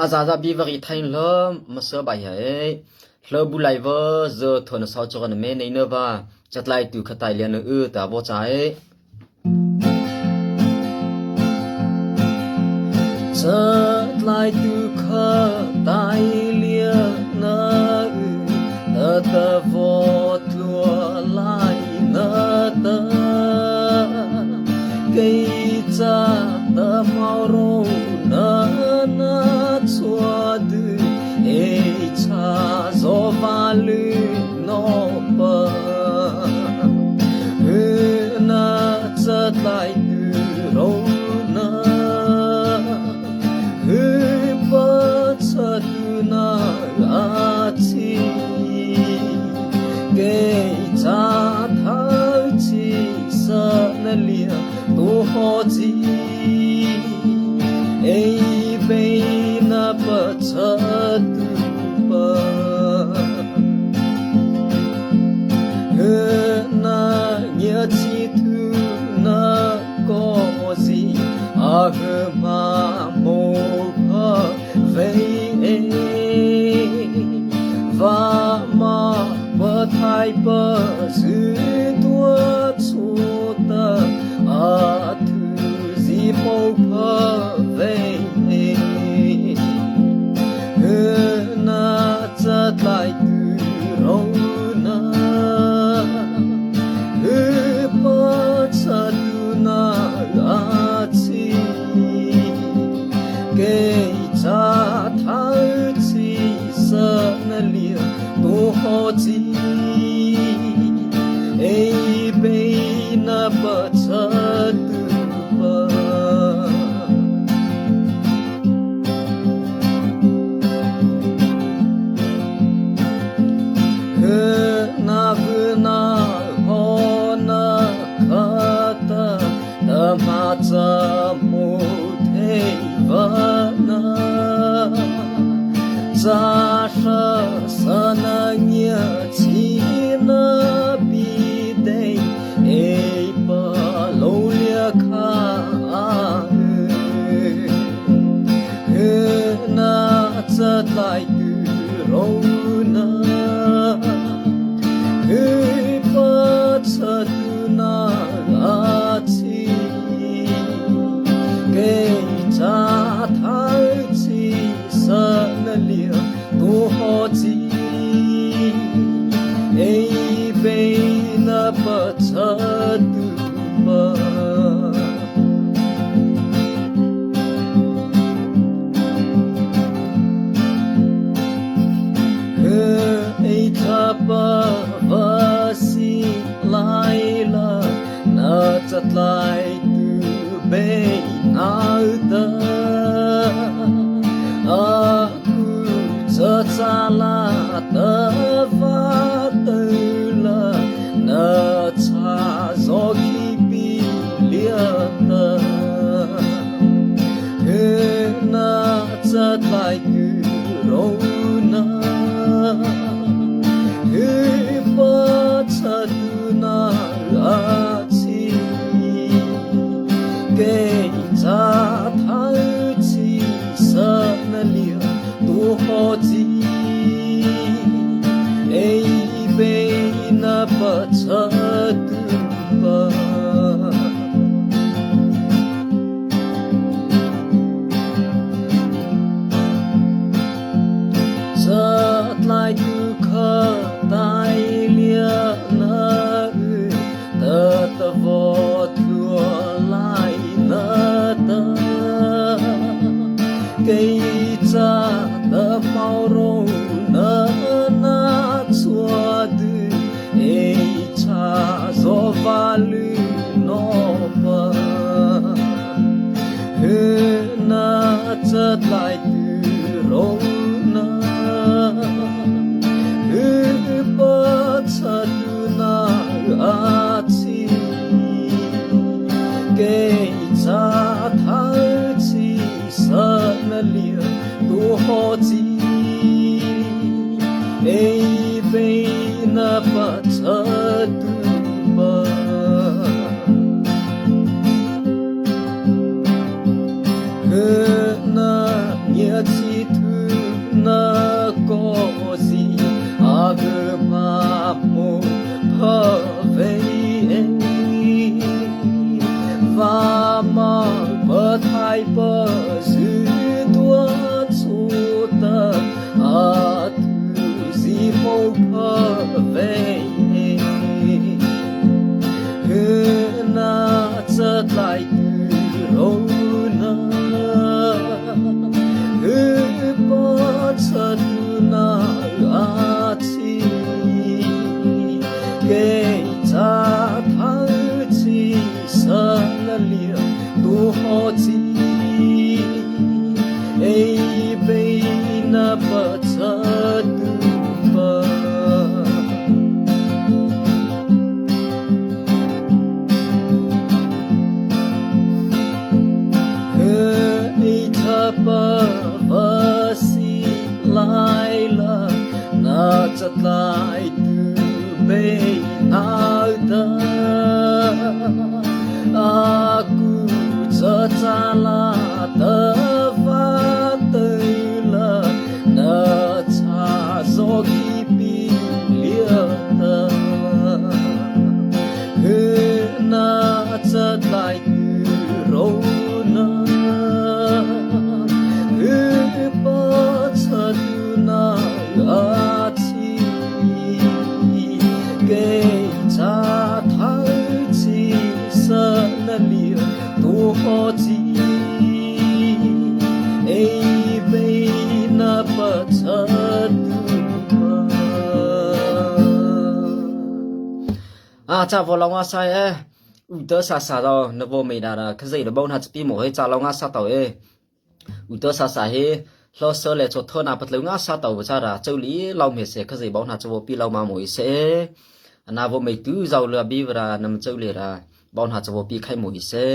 ອາຈານ ຈະບີວາຣີ ໄທເລີມ ມາເຊີບາຍເອ ເລີບູໄລເວີ ເຈີໂທນະຊາວຈອນເມ ໃນເນີວ່າ ຈະໄລຕູຂະໄຕເລຍເນີ ເອີ ຕາບໍ່ໃຈ ຈະໄລຕູຂະໄຕເລຍເນີ ເອີ ຕາຕາບໍ່ ຕົວລາຍນະຕາ ເກຈາຕະເມົາໂຣນະນາຊວດ ເອຊາໂຊວາລືນອປະ ເອີນາຈະໄລຕູໂຣນາ ເອີປະຊະຕູນາອາຊີ ເກຈາທາວຈີສະນະເລຍໂຕຫໍຈີ ເອເບນາປະຊະຕູປະ ເອີນາເນຍຈີທູນາ ກໍຊິອາເຮີມາໂມພະເວເອ ວາມາປະໄທປະຊືຕົວໂຊຕະ ອາທູຊິໂມພະເວເອ ເອີນາຈະໄລຕູໂຣນາ ເອີປະຊະຕູນາອາຊີ ເກຈາທາວຈີສະນະເລຍໂຕຫໍຈີ ເອເບນາປະຊະຕູປະ ເຮີນາວືນາໂຮນາຄາຕາ ຕະມາຈະໂມເທວະນາ ຈາຊະສະນະເຍຊີນາບີເດ ເອປະໂລເລຍຄາ ເອີ ເອີນາຈະໄລຕູໂຣນາ ເອີປະຊະຕູນາອາຈີເກຈາທາວຈີສະນະເລຍໂຕຫໍຈີ ເອເບນາປະຊະຕູປະ ເຮີເອທາປະວາຊີລາຍລາ ນາຈະໄລຕູເບນາເຕີ ອາກູຈະຈາລາຕະວາເຕີລາ ນາຊາໂຊຄີປີເລຍເຕີ ເຮີນາຈະໄລຕູໂຣນາ ເຮີປະຊະຕູນາອາຊີ ເກຈາທາວຈີສະນະເລຍໂຕຫໍຈີ ເອເບນາປະຊະຕູປະ ຈະໄລຕູຂະໄຕເລຍເນີ ເອີ ຕະຕະວໍຕົວລາຍນະຕາ ເກຈາຕະເມົາໂຣນະນາຊວດ ເອຊາໂຊວາລືນອປະ ເຮີນາຈະໄລຕູໂຣນາ ເຮີປະຊະຕູນາອາຊີ ເກຈາທາວຈີສະນະເລຍໂຕຫໍຈີ ເອເບນາປະຊະຕູປະ ເຮີນາເຍ Chi thu na ko zi a ge ma mo pha vei e. Va ma pa thai pa zu tua chu ta a thu zi mo pha vei e. Hê na cha tlai tu ro na, hê pa cha tu na a chi, kei cha thai chi sa na lia tu ho chi. Ei bei na pa cha tu pa. Hê ei cha pa va si lai la na cha tlai tu bei na ta. A ku cha cha la ta va ta la na cha zo ki pi lia ta. Hê na cha tlai tu ro na, hê pa cha tu na a chi, kei cha thai chi sa na lia tu ho chi. Ei bei na pa cha tu pa. A cha vo long a sai e. U ta sa sa do na vo me da da. Ka zei da bau na chi pi mo he cha long a sa tau e. U ta sa sa he. Lo sa le cho tho na pa tleu nga sa tau cha da. Chau li lau me se ka zei bau na cha vo pi lau ma mo i se. Ana vo me tu zau le bi vra na ma chau le da. Bau na cha vo pi khai mo i se.